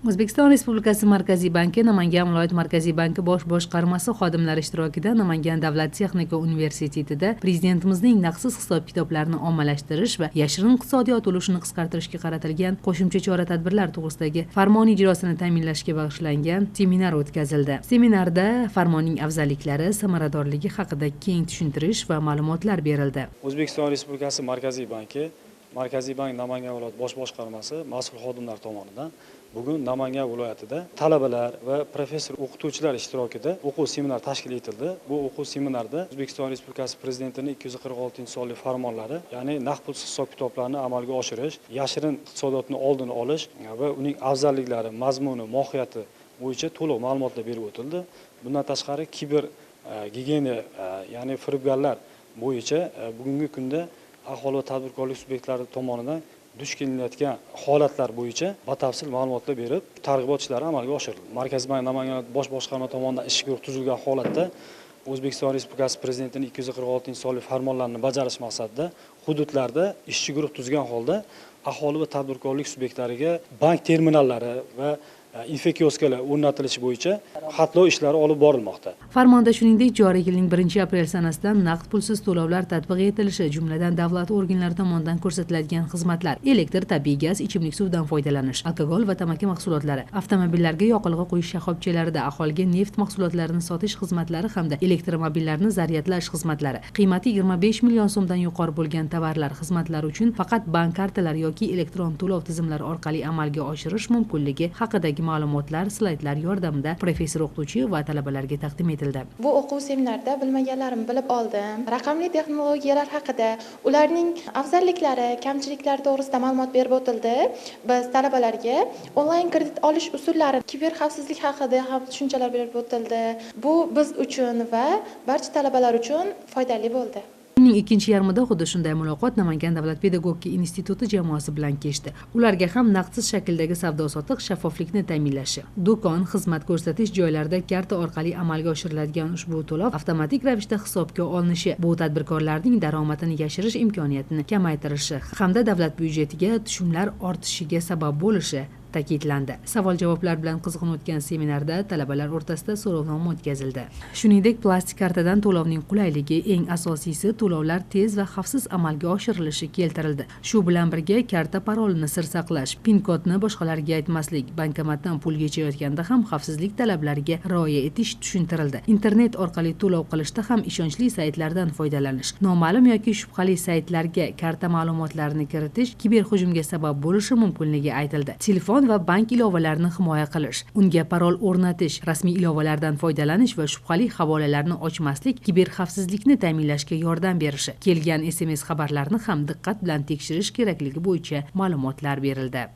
O'zbekiston Respublikasi Markaziy banki Namangan viloyat Markaziy banki bosh boshqarmasi xodimlari ishtirokida Namangan davlat texnika universitetida Prezidentimizning naqdsiz hisob-kitoblarni ommalashtirish va yashirin iqtisodiyot ulushini qisqartirishga qaratilgan qo'shimcha chora-tadbirlar to'g'risidagi farmon ijrosini ta'minlashga bag'ishlangan seminar o'tkazildi. Seminarda farmonning afzalliklari, samaradorligi haqida keng tushuntirish va ma'lumotlar berildi. O'zbekiston Respublikasi Markaziy banki Markaziy bank Namangan viloyat bosh boshqarmasi mas'ul xodimlar tomonidan bugun Namangan viloyatida talabalar va professor o'qituvchilar ishtirokida o'quv seminar tashkil etildi. Bu o'quv seminarda O'zbekiston Respublikasi Prezidentining 246-sonli farmonlari, ya'ni naqd pulsiz hisob-kitoblarni amalga oshirish, yashirin iqtisodiyotni oldini olish va uning afzalliklari, mazmuni, mohiyati bo'yicha to'liq ma'lumotlar berib o'tildi. Bundan tashqari kiber gigiyena, ya'ni firibgarlar bo'yicha bugungi kunda aholi va tadbirkorlik subyektlari tomonidan duch kelinayotgan holatlar bo'yicha batafsil ma'lumotlar berib, targ'ibot ishlari amalga oshirildi. Markaziy bank Namangan bosh boshqarma tomonidan ishchi guruh tuzilgan holatda O'zbekiston Respublikasi Prezidentining 246-sonli farmonlarini bajarish maqsadida hududlarda ishchi guruh tuzgan holda aholi va tadbirkorlik subyektlariga bank terminallari va infekioskalar o'rnatilishi bo'yicha xatlov ishlari olib borilmoqda. Farmonda shuningdek, joriy yilning 1-aprel sanasidan naqd pulsiz to'lovlar tatbiq etilishi, jumladan davlat organlari tomonidan ko'rsatiladigan xizmatlar, elektr, tabiiy gaz, ichimlik suvdan foydalanish, alkogol va tamaki mahsulotlari, avtomobillarga yoqilg'i quyish shoxobchalarida aholiga neft mahsulotlarini sotish xizmatlari hamda elektromobillarni zaryadlash xizmatlari, qiymati 25 million so'mdan yuqori bo'lgan tovarlar, xizmatlar uchun faqat bank kartalari yoki elektron to'lov tizimlari orqali amalga oshirish mumkinligi haqidagi ma'lumotlar slaydlar yordamida professor o'qituvchi va talabalarga taqdim etildi. Bu o'quv seminarda bilmaganlarimni bilib oldim. Raqamli texnologiyalar haqida, ularning afzalliklari, kamchiliklari to'g'risida ma'lumot berib o'tildi. Biz talabalarga onlayn kredit olish usullari, kiber xavfsizlik haqida ham tushunchalar berib o'tildi. Bu biz uchun va barcha talabalar uchun foydali bo'ldi. Kunning ikkinchi yarmida xuddi shunday muloqot Namangan davlat pedagogika instituti jamoasi bilan kechdi. Ularga ham naqdsiz shakldagi savdo-sotiq shaffoflikni ta'minlashi, do'kon, xizmat ko'rsatish joylarida karta orqali amalga oshiriladigan ushbu to'lov avtomatik ravishda hisobga olinishi, bu tadbirkorlarning daromadini yashirish imkoniyatini kamaytirishi hamda davlat byudjetiga tushumlar ortishiga sabab bo'lishi ta'kidlandi. Savol-javoblar bilan qizg'in o'tgan seminarda talabalar o'rtasida so'rovnoma o'tkazildi. Shuningdek, plastik kartadan to'lovning qulayligi, eng asosiysi to'lovlar tez va xavfsiz amalga oshirilishi keltirildi. Shu bilan birga karta parolini sir saqlash, PIN kodni boshqalarga aytmaslik, bankomatdan pul yechayotganda ham xavfsizlik talablariga rioya etish tushuntirildi. Internet orqali to'lov qilishda ham ishonchli saytlardan foydalanish, noma'lum yoki shubhali saytlarga karta ma'lumotlarini kiritish kiber hujumga sabab bo'lishi mumkinligi aytildi. Telefon va bank ilovalarini himoya qilish, unga parol o'rnatish, rasmiy ilovalardan foydalanish va shubhali havolalarni ochmaslik kiber xavfsizlikni ta'minlashga yordam berishi, kelgan SMS xabarlarni ham diqqat bilan tekshirish kerakligi bo'yicha ma'lumotlar berildi.